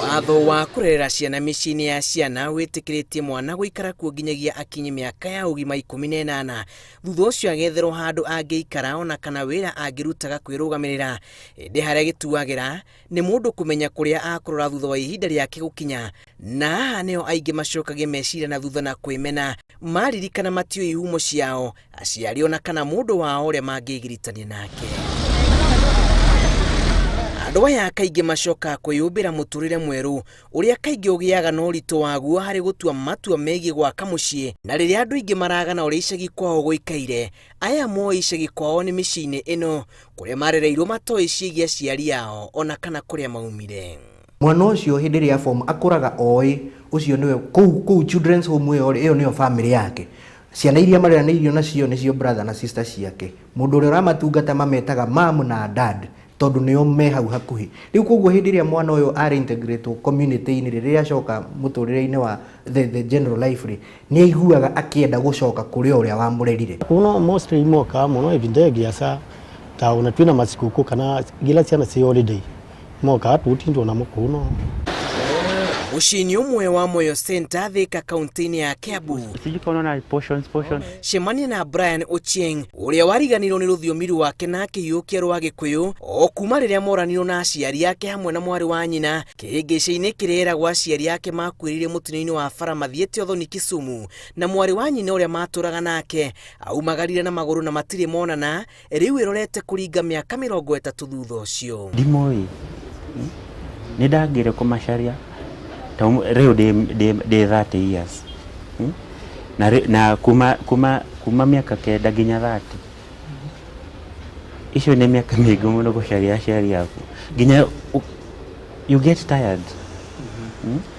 Watho wa kũrerera ciana mĩciĩ-inĩ ya ciana wĩtĩkĩrĩtie mwana gũikara kuo nginyagia akinye mĩaka ya ũgima 18, thutha ũcio agetherwo handũ angĩikara ona kana wĩra angĩrutaga kwĩrũgamĩrĩra. Ĩndĩ harĩa gĩtuagĩra nĩ mũndũ kũmenya kũrĩa akũrora thutha wa ihinda rĩake gũkinya, na haha nĩho aingĩ macokagia meciria na thutha na kwĩmena maririkana matiũĩ ihumo ciao, aciari ona kana mũndũ wao ũrĩa mangĩgiritania nake. Andũ aya kaingĩ macokaga kwĩyũmbĩra mũtũrĩre mwerũ ũrĩa kaingĩ ũgĩaga na ũritũ waguo harĩ gũtua matua megiĩ gwaka mũciĩ, na rĩrĩa andũ aingĩ maragana ũrĩa icagi kwao gũikaire, aya moĩ icagi kwao nĩ mĩciĩ-inĩ ĩno kũrĩa marereirwo matoĩ ciĩgiĩ aciari ao ona kana kũrĩa maumire. Mwana ũcio hĩndĩ ĩrĩa form akũraga oĩ ũcio nĩwe kũu kũu children's home ĩyo rĩ, ĩyo nĩyo family yake. Ciana iria mareranĩirio nacio nĩcio brother na sister ciake. Mũndũ ũrĩa ũramatungata mametaga mum na dad tondũ nĩo me hau hakuhĩ. Rĩu koguo hĩndĩ ĩrĩa mwana ũyũ arĩ integrate community-inĩ rĩ, rĩrĩa acoka mũtũrĩre-inĩ wa the general life rĩ, nĩ aiguaga akĩenda gũcoka kũrĩ o ũrĩa wamũrerire. Kuno mostly moka muno ivinda ya ta ona twina masikuku kana gila ciana ci holiday moka tutindwo namo kuno. Mũciĩ-inĩ ũmwe wa Moyo Center, Thika, kaunti-inĩ ya Kiambu, Sijui kama unaona portions portions. Cemania na Brian Ochieng ũrĩa wariganĩirwo nĩ rũthiomi rwake na akĩhiũkia rwa Gĩkũyũ o kuma rĩrĩa moranirwo na aciari ake hamwe na mwarĩ wa nyina kĩhĩngĩca-inĩ kĩrĩa eragwo aciari ake makuĩrĩire mũtino-inĩ wa bara mathiĩte ũthoni Kisumu, na mwarĩ wa nyina ũrĩa matũraga nake aumagarire na magũrũ na matirĩ monana rĩu ĩrorete kũringa mĩaka 30 thutha ũcio. Ndimoĩ nĩ ndangire kũmacaria ta rĩu ndĩ 30 years, na kuma mĩaka 9 nginya 30, icio nĩ mĩaka mĩingĩ mũno gũcaria aciari aku nginya you get tired,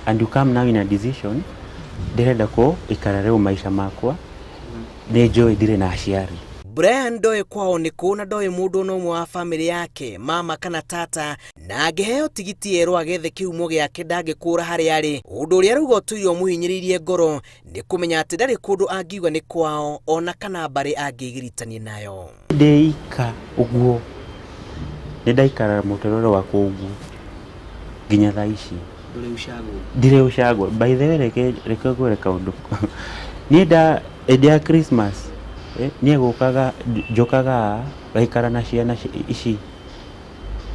And you come now in a decision, ndĩrenda kũikara rĩu maica makwa, nĩ njũĩ ndirĩ na aciari. Brian ndoĩ kwao nĩ kũ na ndoĩ mũndũ ona ũmwe wa famĩlĩ yake, mama kana tata, na angĩheo tigiti erwo agethe kĩhumo gĩake ndangĩkũra harĩa arĩ. Ũndũ ũrĩa arauga ũtũire ũmũhinyĩrĩirie ngoro nĩ kũmenya atĩ ndarĩ kũndũ angiuga nĩ kwao ona kana mbarĩ angĩgiritania nayo. Ndĩika ũguo nĩ ndaikara mũtũrĩre wakwa ũguo nginya thaa ici. Ndũrĩ ucagwo? Ndirĩ ucagwo. By the way, reke ngwĩre kaũndũ. Niĩ nda hĩndĩ ya Christmas, niĩ gũkaga njũkaga ngaikara na ciana ici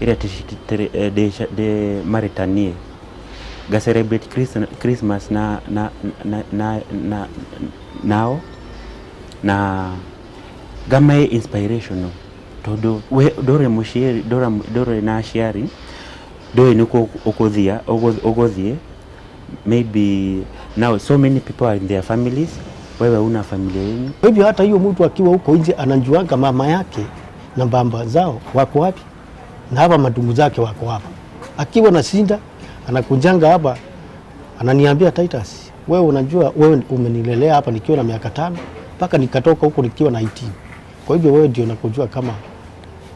iria ndĩ marĩ ta niĩ, nga celebrate Christmas na nao na ngamahe inspirational, tondũ we ndũrĩ mũciĩ, ndũrĩ na aciari, ndũĩ nĩkũ ũkũthia ũgũthiĩ. Maybe now so many people are in their families, wewe una familia yenyu. Kwa hivyo hata hiyo mtu akiwa huko nje anajuanga mama yake na baba zao wako wapi na hapa madugu zake wako hapa. Akiwa na shinda anakujanga hapa ananiambia, "Titus, wewe unajua wewe umenilelea hapa nikiwa na miaka 5 mpaka nikatoka huko nikiwa na 18. Kwa hivyo wewe ndio nakujua kama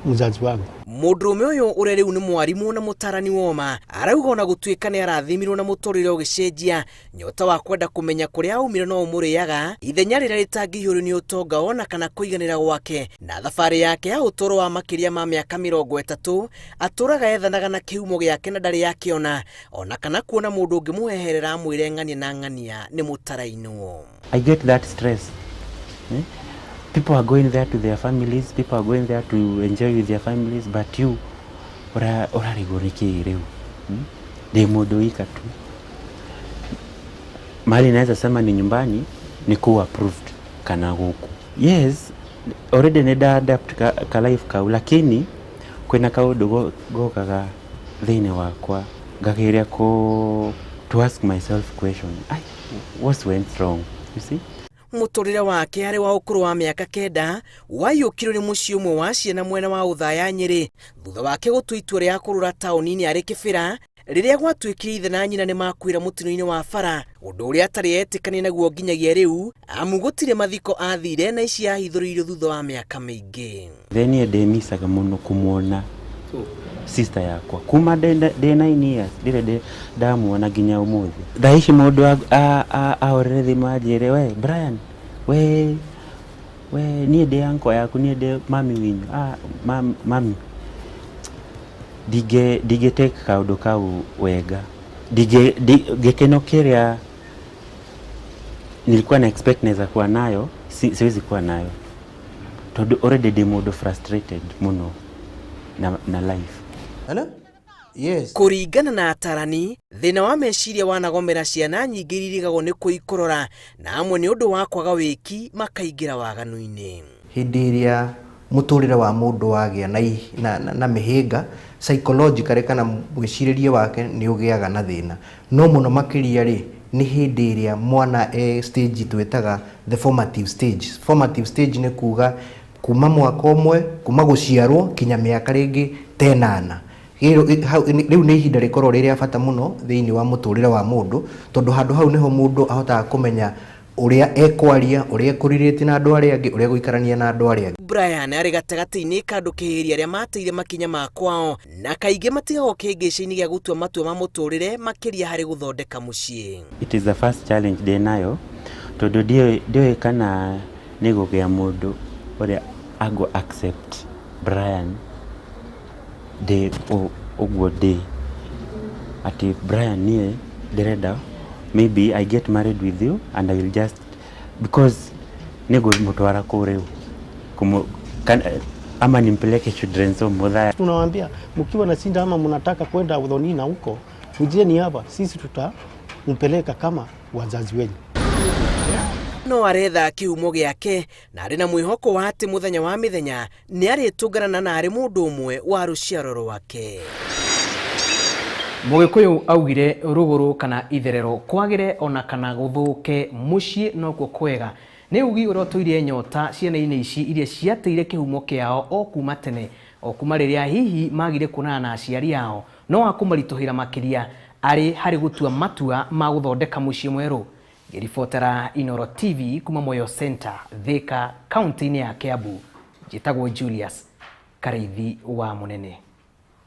mzazi wangu." Mũndũrũme ũyũ ũrĩa rĩu nĩ mwarimũ na mũtarani woma arauga ona gũtuĩka nĩ arathimirwo na mũtũrĩre ũgĩcenjia, nyota wa kwenda kũmenya kũrĩa aumire no ũmũrĩaga ithenya rĩrĩa rĩtangĩhiũrio nĩ ũtonga ona kana kũiganĩra gwake. Na thabarĩ yake ya ũtũũro wa makĩria ma mĩaka 30 atũraga ethanaga na kĩhumo gĩake na ndarĩ akĩona ona kana kuona mũndũ ũngĩmũheherera amwĩre ng'ania na ng'ania nĩ mũtarainwo. I get that stress. Eh? People are going there to their families, people are going there to enjoy with their families, but you ũrarigwo nĩ kĩĩ rĩu? Ndĩ mũndũ wika tu. Mahali naweza sema ni nyumbani ni kuwa approved kana gũkũ. Yes, already nĩ nda adapt ka life kau, lakini kwĩna kaũndũ gokaga thĩinĩ wakwa ngageria kũ to ask myself question, ai, what went wrong, you see? Mũtũrĩre wake arĩ wa ũkũrũ wa mĩaka 9 waiyũkirio nĩ mũciĩ ũmwe wa ciana mwena wa Ũthaya, Nyĩrĩ, thutha wake gũtua itua rĩa kũrũra taũni-inĩ arĩ Kĩbĩra rĩrĩa gwatuĩkire ithe na nyina nĩ makuĩra mũtino-inĩ wa bara, ũndũ ũrĩa atarĩ etĩkania naguo nginyagia rĩu, amu gũtirĩ mathiko athire na ici ahithũrĩirio thutha wa mĩaka mĩingĩ. Then niĩ ndĩmicaga mũno kũmuona sister yakwa kuma ndĩ 9 years, ndirĩ ndamuona nginya ũmũthĩ. Thaa ici mũndũ ahũrĩre thimũ anjĩre, "We Brian, we niĩ ndĩ uncle yaku, niĩ ndĩ mami winyu," ah, mami. Ndingĩ take kaũndũ kau wega. Gĩkeno kĩrĩa nilikuwa na expect naweza kuwa nayo, siwezi kuwa nayo tondũ already ndĩ mũndũ frustrated mũno na life. Hello? Yes. Kũringana na atarani, thĩna wa meciria wanagomera ciana nyingĩ irigagwo nĩ kũikorora na amwe nĩ ũndũ wa kwaga wĩki makaingĩra waganu-inĩ. Hĩndĩ ĩrĩa mũtũrĩre wa mũndũ wagĩa na mĩhĩnga psychologically kana mwĩcirĩrie wake nĩ ũgĩaga na thĩna. No mũno makĩria rĩ, nĩ hĩndĩ ĩrĩa mwana e stage twĩtaga the formative stage. Formative stage nĩ kuga kuma mwaka ũmwe, kuma gũciarwo kinya mĩaka rĩngĩ ta ĩnana. Rĩu nĩ ihinda rĩkoragwo rĩ rĩa bata mũno thĩinĩ wa mũtũrĩre wa mũndũ, tondũ handũ hau nĩho mũndũ ahotaga kũmenya ũrĩa ekwaria, ũrĩa ekũrirĩti na andũ arĩa angĩ, ũrĩa egũikarania na andũ arĩa angĩ. Brian arĩ gatagatĩ-inĩ ka andũ kĩhĩri arĩa mateire makinya ma kwao na kaingĩ matigagwo kĩhĩngĩca-inĩ gĩa gũtua matua ma mũtũrĩre makĩria harĩ gũthondeka mũciĩ. It is the first challenge ndĩ nayo tondũ ndiũĩ kana nĩ gũgĩa mũndũ ũrĩa angũ accept Brian ndĩ ũguo ndĩ, atĩ Brian niĩ ndĩrenda maybe I get married with you and I will just because nĩngũmũtwara kũu rĩu ama nimpeleke children's home Muthaya. Tunawaambia mkiwa na shida ama mnataka kwenda Uthonina huko, kujeni hapa, sisi tutampeleka kama wazazi wenu. No aretha kĩhumo gĩake na arĩ na mwĩhoko wa atĩ mũthenya wa mĩthenya nĩ arĩtũngana na arĩ mũndũ ũmwe wa rũciaro rwake. Mũgĩkũyũ augire rũgũrũ kana itherero kwagĩre ona kana gũthũke mũciĩ nokuo kwega. Nĩ ugi ũrĩa ũtũire nyota ciana-inĩ ici iria ciateire kĩhumo kĩao o kuma tene, o kuma rĩrĩa hihi magire kuonana na aciari ao, no wa kũmaritũhĩra makĩria arĩ harĩ gũtua matua ma gũthondeka mũciĩ mwerũ. Ngĩribotera Inooro TV kuma Moyo Center, Thika, kaunti-inĩ ya Kiambu, njĩtagwo Julius Karĩithi wa Mũnene.